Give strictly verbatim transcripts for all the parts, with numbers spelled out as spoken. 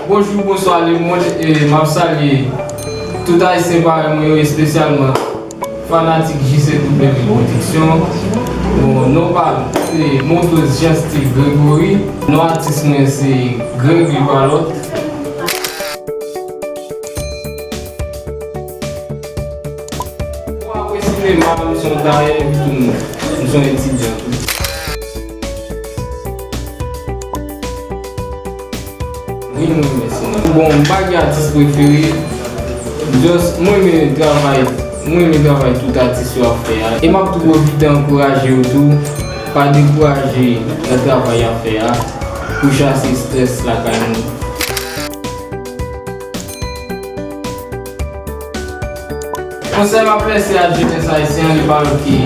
Bonjou, bonswa lemonn, e m ap salye tout Ayisyen parèy mwen yo, espesyalman fanatik J C W Production. Bon, non pa m, se Mondoz Jean Steve Gregory. Non atis mwen se Gregory Palot. Bon, apre sinema, m se yon tayè, epi tou m se yon etidyan tou. Wi, mwen renmen sinema. Bon, m pa gen atis prefere. Just, mwen renmen travay, mwen renmen travay tout atis yo ap fè a. E m ap tou pwofite ankouraje yo tou, pa dekouraje nan travay y ap fè a, pou chase estrès lakay nou. Konsèy m ap fè se a jenès ayisyen an, li pa lòt ke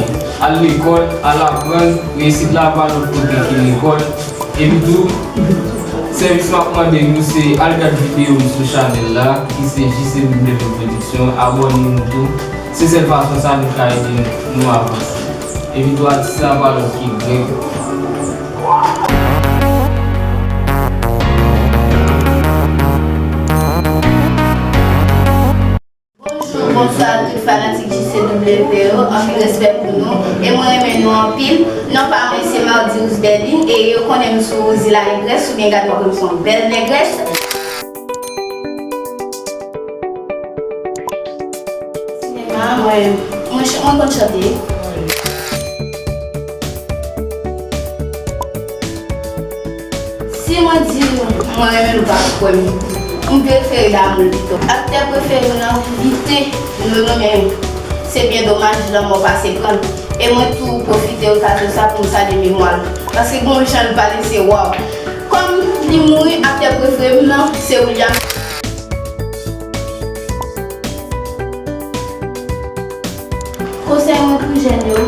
al lekòl, al aprann, reyisit la pa lòt kote ke lekòl. Epi tou, sèvis m ap mande nou se al gad videyo m sou chanèl la, ki se J C W Production, abòne nou tou. Se sèl fason sa nou ka ede nou avanse. Epi tou, atis la pa lòt ke Greg. Bonjou, bonswa tout fanatik J C W yo, anpil respè pou nou, e mwen renmen nou anpil. Non pa mwen se Mardy Roosberline, e yo konnen m sou Zila Negrès, oubyen gade m se yon bèl nègrès. Sinema, mwen, mwen ch-, mwen konn chante. Si mwen di w mwen renmen l, ou p ap kwè m. M prefere Damoul pito. Aktè prefere m nan, li te, nou renmen m. Se byen domaj, lanmò pase pran l. E mwen tou pwofite okazyon sa pou m salye memwa l. Paske gon jan l pale, se waw. Kòm li mouri, aktè prefere m nan, se William. Konsèy mwen pou jèn yo,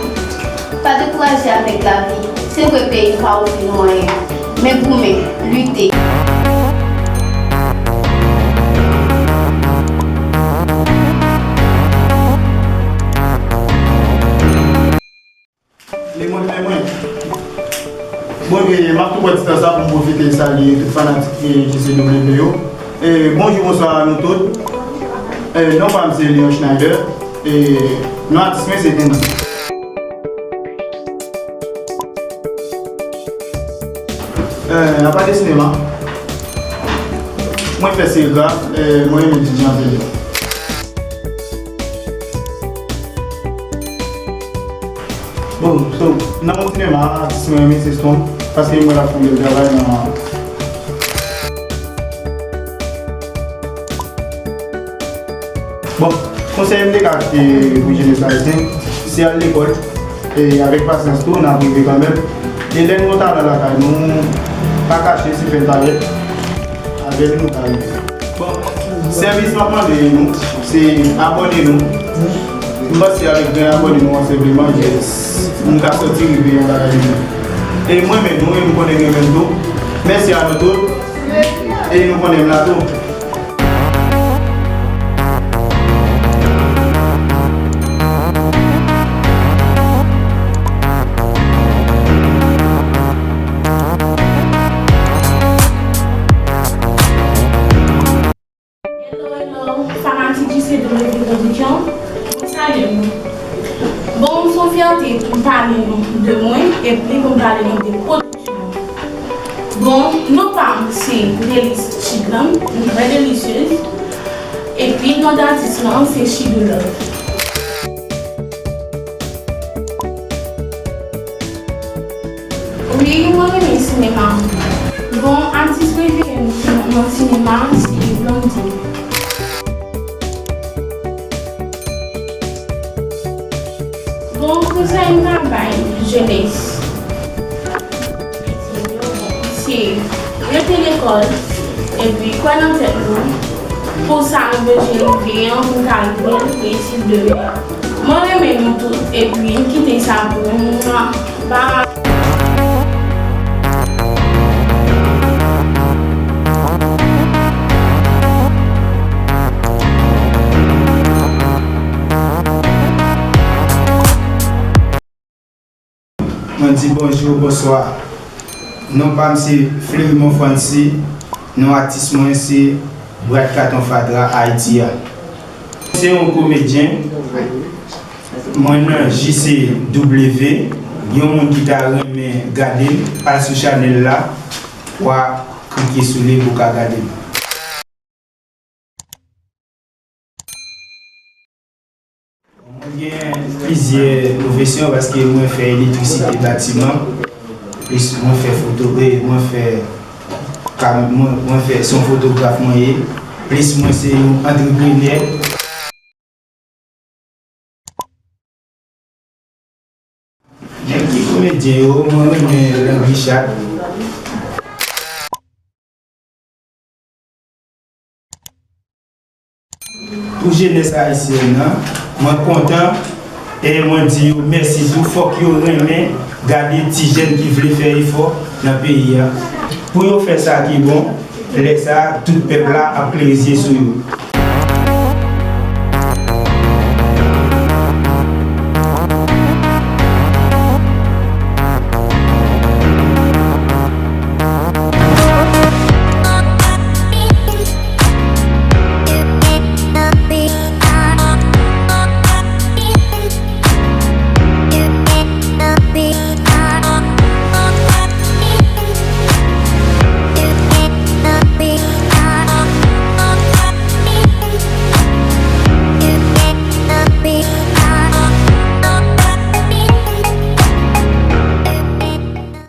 pa dekouraje avèk lavi. Se vre peyi pa ofri nou anyen, men goumen, lite. Lemonn renmen mwen. Bon, e, m ap tou pran ti tan sa pou m pwofite salye tout fanatik, e, J C W yo. E, bonjou, bonswa a nou tout. E, non pa m se Léon Schneider. E, non atis mwen se Dendy. E, apa de sinema, mwen fè serigraf, e, mwen renmen D J Anthony. Bon, so, nan mond sinema, atis mwen renmen se Stone, paske m wè l ap fè yon bèl travay nan. Bon, konsèy m te ka kite pou jenès ayisyen, se al lekòl, e avèk pasyans tou, n ap rive kanmenm. E lè n gon talan lakay nou, pa kache, se fè l parèt. Avè l nou ka rive. Bon, sèvis m ap mande nou, se abòne nou. M panse avèk grenn abòne nou an senpleman, yes, nou ka sòti rive yon bagay nou. E mwen menm nou, e m konnen gen menm tou. Mèsi a nou tout. E nou konnen m la tou. Hello, hello, fanatik J C W Production. Mwen salye nou. Bon, m se yon fyète pou m pale nou de mwen, epi pou m pale nou de pwodiksyon mwen. Bon, non pa m se Delice Chidland, m trè delisyez. Epi non datis lan se Chidou Love. Wi, mwen renmen sinema. Bon, atis prefere m nan, nan sinema se Blondedy. Bon, konsèy m ka bay jenès, se rete lekòl, epi kwè nan tèt nou, pou sa nou bezwen rive an, pou n ka rive l, reyisit demen. Mwen renmen nou tout, epi m kite sa pou nou. Bye. Mwen di bonjou, bonswa. Non pa m se Fleurimond Francy. Non atis mwen se Brad Katon Fatra Ayiti a. Se yon komedyen. Mwen nan J C W, yon moun ki ta renmen gade m, al sou chanèl la, w a klike sou li pou w ka gade m. Mwen gen plizyè pwofesyon paske mwen fè elektrisite batiman, plis mwen fè foto, e mwen fè kam-, mwen, mwen fè, se yon fotograf mwen ye, plis mwen se yon antreprenè. Nèg ki komedyen yo, mwen renmen Landry Chat. Pou jenès ayisyèn nan, mwen kontan e mwen di yo mèsi tou. Fòk yo renmen gade ti jèn ki vle fè efò nan peyi a. Pou yo fè sa ki bon, lè sa a, tout pèp la ap klere zye sou yo.